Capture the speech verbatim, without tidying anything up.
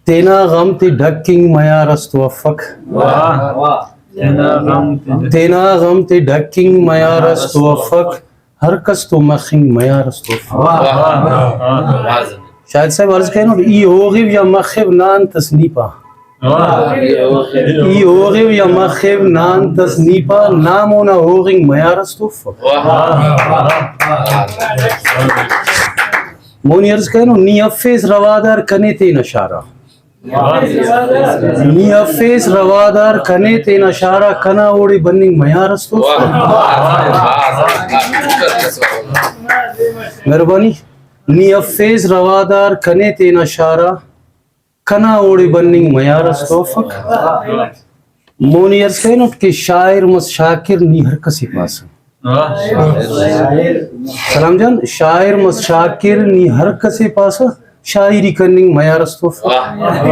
تینا غم تے ڈھکنگ میار اس تو افک۔ واہ، واہ۔ تینا غم تے تینا غم تے ڈھکنگ میار اس تو افک، ہر کس تو مخنگ میار اس تو افک۔ واہ، واہ، واہ۔ شاعر صاحب عرض کرینٹ، ای ہوغو یا مخو نان تس نی پا۔ واہ۔ ای ہوغو یا مخو نان تس نی پا، نام اونا ہوغنگ میار اس تو افک۔ واہ۔ مونی عرض کرینٹ، نی افیس روادار کنے تینا شارا۔ نی افیس روادار کنے تینا شارا، کنا اوڑے بننگ میار اس تو۔ مہربانی۔ نی افیس روادار کنے تینا شارا، کنا اوڑے بننگ میار اس تو افک۔ مونی عرض کرینٹ کہ شاعر مس شاکر نی ہر کسے پاسہ۔ واہ۔ سلام جان، شاعر مس شاکر نی ہر کسے پاسہ، شاعری کننگ میار اس تو افک۔ واہ۔